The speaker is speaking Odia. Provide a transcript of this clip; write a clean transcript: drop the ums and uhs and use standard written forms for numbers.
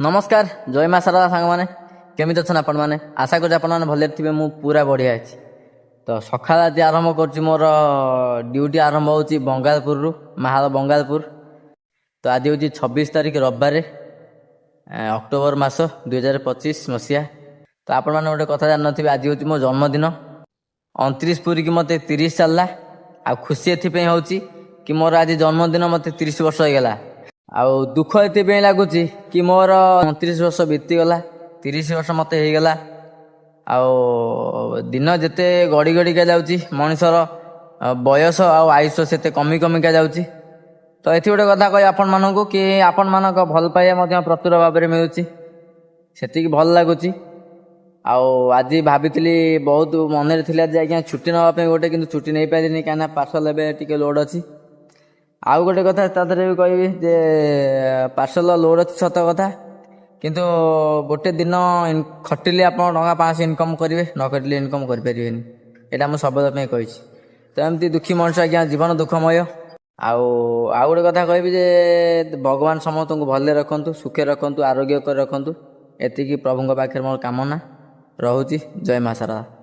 ନମସ୍କାର, ଜୟ ମା ଶାରଳା। ସାଙ୍ଗମାନେ, କେମିତି ଅଛନ୍ତି ଆପଣମାନେ? ଆଶା କରୁଛି ଆପଣମାନେ ଭଲରେ ଥିବେ। ମୁଁ ପୁରା ବଢ଼ିଆ ଅଛି। ତ ସକାଳ ଆଜି ଆରମ୍ଭ କରୁଛି, ମୋର ଡ୍ୟୁଟି ଆରମ୍ଭ ହେଉଛି ବଙ୍ଗାଳପୁରରୁ, ମାହାଳ ବଙ୍ଗାଳପୁର। ତ ଆଜି ହେଉଛି 26 ତାରିଖ ରବିବାରେ, ଅକ୍ଟୋବର ମାସ, 2025 ମସିହା। ତ ଆପଣମାନେ ଗୋଟେ କଥା ଜାଣିନଥିବେ, ଆଜି ହେଉଛି ମୋ ଜନ୍ମଦିନ। 29 ପୁରିକି ମୋତେ 30 ଚାଲିଲା। ଆଉ ଖୁସି ଏଥିପାଇଁ ହେଉଛି କି ମୋର ଆଜି ଜନ୍ମଦିନ, ମୋତେ 30 ବର୍ଷ ହେଇଗଲା। ଆଉ ଦୁଃଖ ଏଥିପାଇଁ ଲାଗୁଛି କି ମୋର 29 ବର୍ଷ ବିତିଗଲା, 30 ବର୍ଷ ମୋତେ ହେଇଗଲା। ଆଉ ଦିନ ଯେତେ ଗଡ଼ି ଗଡ଼ିକା ଯାଉଛି, ମଣିଷର ବୟସ ଆଉ ଆୟୁଷ ସେତେ କମି କମିକା ଯାଉଛି। ତ ଏଥି ଗୋଟେ କଥା କହିବି ଆପଣମାନଙ୍କୁ କି ଆପଣମାନଙ୍କ ଭଲ ପାଇବା ମଧ୍ୟ ପ୍ରଚୁର ଭାବରେ ମିଳୁଛି, ସେତିକି ଭଲ ଲାଗୁଛି। ଆଉ ଆଜି ଭାବିଥିଲି, ବହୁତ ମନରେ ଥିଲା ଯେ ଆଜ୍ଞା ଛୁଟି ନେବା ପାଇଁ ଗୋଟେ, କିନ୍ତୁ ଛୁଟି ନେଇପାରିଲିନି, କାହିଁକିନା ପାର୍ସଲ ଏବେ ଟିକେ ଲୋଡ଼ ଅଛି। ଆଉ ଗୋଟେ କଥା ତା ଦେହରେ ବି କହିବି ଯେ ପାର୍ସଲ ଲୋଡ଼ ଅଛି ସତ କଥା, କିନ୍ତୁ ଗୋଟେ ଦିନ ଖଟିଲେ ଆପଣ ଟଙ୍କା 500 ଇନକମ୍ କରିବେ, ନ ଖଟିଲେ ଇନକମ୍ କରିପାରିବେନି। ଏଇଟା ମୁଁ ସବୁବେଳେ ପାଇଁ କହିଛି। ତ ଏମିତି ଦୁଃଖୀ ମଣିଷ ଆଜ୍ଞା, ଜୀବନ ଦୁଃଖମୟ। ଆଉ ଆଉ ଗୋଟେ କଥା କହିବି ଯେ ଭଗବାନ ସମସ୍ତଙ୍କୁ ଭଲରେ ରଖନ୍ତୁ, ସୁଖରେ ରଖନ୍ତୁ, ଆରୋଗ୍ୟ କରି ରଖନ୍ତୁ। ଏତିକି ପ୍ରଭୁଙ୍କ ପାଖରେ ମୋର କାମନା ରହୁଛି। ଜୟ ମା ଶାରଳା।